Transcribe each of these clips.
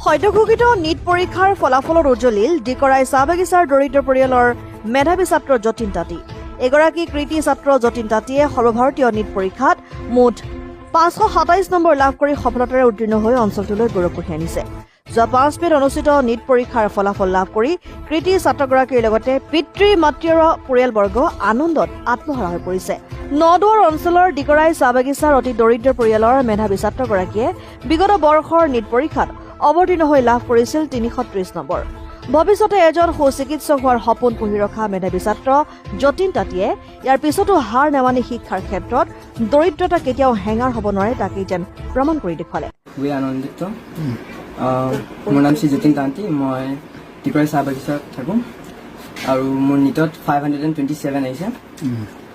সদ্যঘোষিত NEET পৰীক্ষাৰ ফলাফলত উজ্বলিল দিকৰাই চাহ বাগিচাৰ দৰিদ্ৰ পৰিয়ালৰ মেধাৱী ছাত্ৰ যতীন তাঁতী। এগৰাকী কৃতী ছাত্ৰ যতীন তাঁতীয়ে সৰ্বভাৰতীয় নীট পৰীক্ষাত মুঠ 527 নম্বৰ লাভ কৰি সফলতাৰে উত্তীৰ্ণ হৈ অঞ্চলটোলৈ গৌৰৱ কঢ়িয়াই আনিছে। যোৱা 5 মে'ত অনুষ্ঠিত নীট পৰীক্ষাৰ ফলাফল লাভ কৰি কৃতী ছাত্ৰগৰাকীৰ লগতে পিতৃ মাতৃ আৰু পৰিয়ালবৰ্গ আনন্দত আত্মহাৰা হৈ পৰিছে। নদুৱাৰ অঞ্চলৰ দিকৰাই চাহ বাগিচাৰ অতি দৰিদ্ৰ পৰিয়ালৰ মেধাৱী ছাত্ৰগৰাকীয়ে বিগত বৰ্ষৰ নীট পৰীক্ষাত অৱতীৰ্ণ হৈ লাভ কৰিছিল 330 নম্বৰ। ভৱিষ্যতে এজন সুচিকিৎসক হোৱাৰ সপোন পুহি ৰখা মেধাৱী ছাত্ৰ যতীন তাঁতীয়ে ইয়াৰ পিছতো হাৰ নামানি শিক্ষাৰ ক্ষেত্ৰত দৰিদ্ৰতা কেতিয়াও হেঙাৰ হ'ব নোৱাৰে, তাকেই যেন প্ৰমাণ কৰি দেখুৱালে। খুবেই আনন্দিত। মোৰ নাম শ্ৰী যতীন তাঁতী। মই টিকৰাই চাহ বাগিচাত থাকোঁ আৰু মোৰ নীটত 527 আহিছে,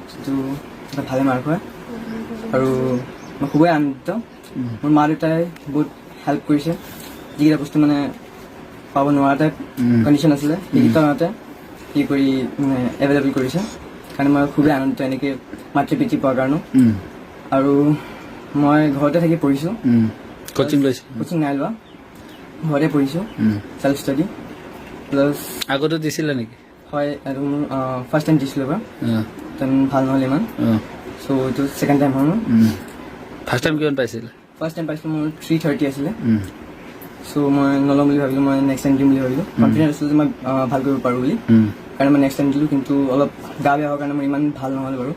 যিটো এটা ভালে মাৰ্ক হয় আৰু মই খুবেই আনন্দিত। মোৰ মা দেউতাই বহুত হেল্প কৰিছে। যিকেইটা বস্তু মানে পাব নোৱাৰা টাইপ কণ্ডিশ্যন আছিলে, সেইকেইটা সিহঁতে কি কৰি মানে এভেইলেবল কৰিছে কাৰণে মই খুবেই আনন্দিত, এনেকৈ মাতৃ পিতৃ পোৱাৰ কাৰণেও। আৰু মই ঘৰতে থাকি পঢ়িছোঁ। কোচিং লৈছে? কোচিং নাই লোৱা, ঘৰতে পঢ়িছোঁ, চেল্ফ ষ্টাডি প্লাছ। আগতে দিছিলে নেকি? হয়, এইটো মোৰ ফাৰ্ষ্ট টাইম দিছিলোঁ এবাৰ। টাইম ভাল নহ'ল ইমান। চ' এইটো ছেকেণ্ড টাইম হ'ল মোৰ। ফাৰ্ষ্ট টাইম কিমান পাইছিলে? ফাৰ্ষ্ট টাইম পাইছিলোঁ, মোৰ 330 আছিলে। চ' মই নল'ম বুলি ভাবিলোঁ, মই নেক্সট টাইম দিম বুলি ভাবিলোঁ। কনফিডেণ্ট আছিলোঁ যে মই ভাল কৰিব পাৰোঁ বুলি কাৰণে মই নেক্সট টাইম দিলোঁ। কিন্তু অলপ গা বেয়া হোৱাৰ কাৰণে মোৰ ইমান ভাল নহ'ল বাৰু।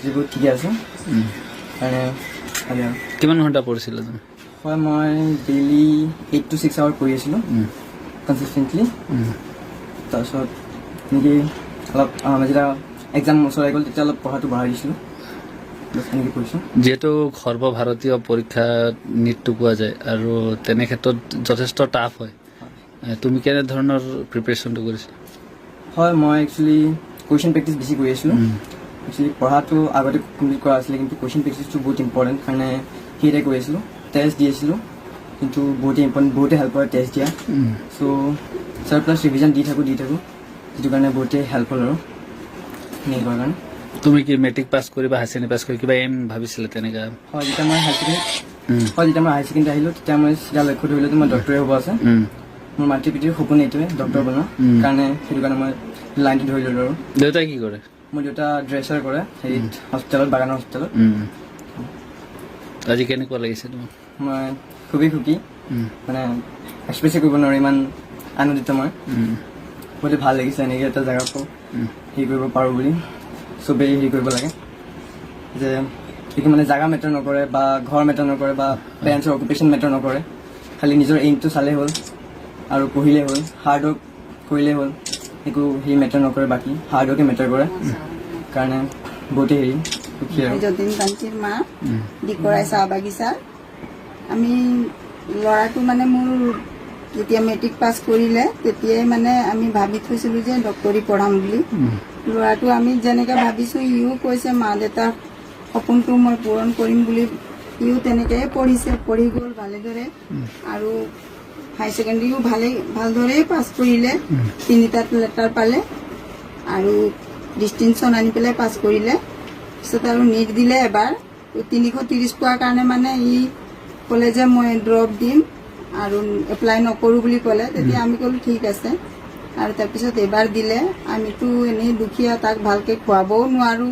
যিবোৰ ঠিকে আছে কাৰণে ভালে আৰু। কিমান ঘণ্টা পঢ়িছিলা তুমি? হয়, মই ডেইলি 8 টু 6 আৱাৰ পঢ়ি আছিলোঁ কনচিষ্টেণ্টলি। তাৰপিছত এনেকৈ অলপ যেতিয়া এক্সাম ওচৰ আহি গ'ল, তেতিয়া অলপ পঢ়াটো বঢ়াই দিছিলোঁ। বাছ, এনেকৈ পঢ়িছোঁ। যিহেতু সৰ্বভাৰতীয় পৰীক্ষা নীটটো কোৱা যায় আৰু তেনে ক্ষেত্ৰত যথেষ্ট টাফ হয়, তুমি কেনেধৰণৰ প্ৰিপেৰেশ্যনটো কৰিছা? হয়, মই একচুৱেলি কুৱেশ্যন প্ৰেক্টিচ বেছি কৰি আছিলোঁ। একচুৱেলি পঢ়াটো আগতে কমপ্লিট কৰা আছিলে, কিন্তু কুৱেশ্যন প্ৰেক্টিচটো বহুত ইম্পৰ্টেণ্ট কাৰণে সেইটাই কৰি আছিলোঁ। টেষ্ট দি আছিলোঁ, কিন্তু বহুতেই ইম্পৰ্টেণ্ট, বহুতে হেল্প কৰে টেষ্ট দিয়া। চ' ছাৰ প্লাছ ৰিভিজন দি থাকোঁ দি থাকোঁ, যিটো কাৰণে বহুতেই হেল্প হ'ল আৰু এনেকৈ কৰাৰ কাৰণে। তুমি কি মেট্ৰিক পাছ কৰি বা হায়াৰ ছেকেণ্ডেৰী পাছ কৰি কিবা এম ভাবিছিলা তেনেকা? হয়, যেতিয়া মই হায়াৰ ছেকেণ্ডেৰী হয়, যেতিয়া মই হায়াৰ ছেকেণ্ডেৰী আহিলোঁ, তেতিয়া মই চিধা লক্ষ্য ধৰিলোঁ যে মই ডক্টৰে হ'ব আছে। মোৰ মাতৃ পিতৃৰ সপোন এইটোৱে, ডক্টৰ বনোৱা। কাৰণে সেইটো কাৰণে মই লাইনটো ধৰি ল'লোঁ আৰু। দেউতাই কি কৰে? মোৰ দেউতা ড্ৰেছাৰ কৰে হেৰিত, হস্পিটেলত, বাগানৰ হস্পিটেলত। আজি কেনেকুৱা লাগিছে তোমাক? মই খুবেই সুখী। মানে এক্সপ্ৰেছে কৰিব নোৱাৰোঁ, ইমান আনন্দিত মই। বহুতে ভাল লাগিছে, এনেকৈ এটা জেগাত হেৰি কৰিব পাৰোঁ বুলি। চবেই হেৰি কৰিব লাগে যে একো মানে জেগা মেটাৰ নকৰে বা ঘৰ মেটাৰ নকৰে বা পেৰেণ্টছৰ অকুপেশ্যন মেটাৰ নকৰে। খালি নিজৰ এইমটো চালেই হ'ল আৰু পঢ়িলেই হ'ল, হাৰ্ড ৱৰ্ক কৰিলেই হ'ল। একো হেৰি মেটাৰ নকৰে, বাকী হাৰ্ড ৱৰ্কে মেটাৰ কৰে কাৰণে বহুতেই হেৰি সুখী আৰু। যতীন তাঁতীৰ মা, দিকৰাই চাহ বাগিচা। আমি ল'ৰাটো মানে মোৰ যেতিয়া মেট্ৰিক পাছ কৰিলে, তেতিয়াই মানে আমি ভাবি থৈছিলোঁ যে ডক্তৰী পঢ়াম বুলি। ল'ৰাটো আমি যেনেকৈ ভাবিছোঁ, ইও কৈছে মা দেউতাৰ সপোনটো মই পূৰণ কৰিম বুলি। ইও তেনেকৈয়ে পঢ়িছে, পঢ়ি গ'ল ভালেদৰে আৰু হাই ছেকেণ্ডেৰীও ভালেই ভালদৰেই পাছ কৰিলে। তিনিটাত লেটাৰ পালে আৰু ডিষ্টিংশ্যন আনি পেলাই পাছ কৰিলে। পিছত আৰু নীট দিলে এবাৰ, 330 পোৱাৰ কাৰণে মানে ই ক'লে যে মই ড্ৰপ দিম আৰু এপ্লাই নকৰোঁ বুলি ক'লে। তেতিয়া আমি ক'লো ঠিক আছে। আৰু তাৰপিছত এবাৰ দিলে। আমিতো এনেই দুখীয়া, তাক ভালকৈ খুৱাবও নোৱাৰোঁ।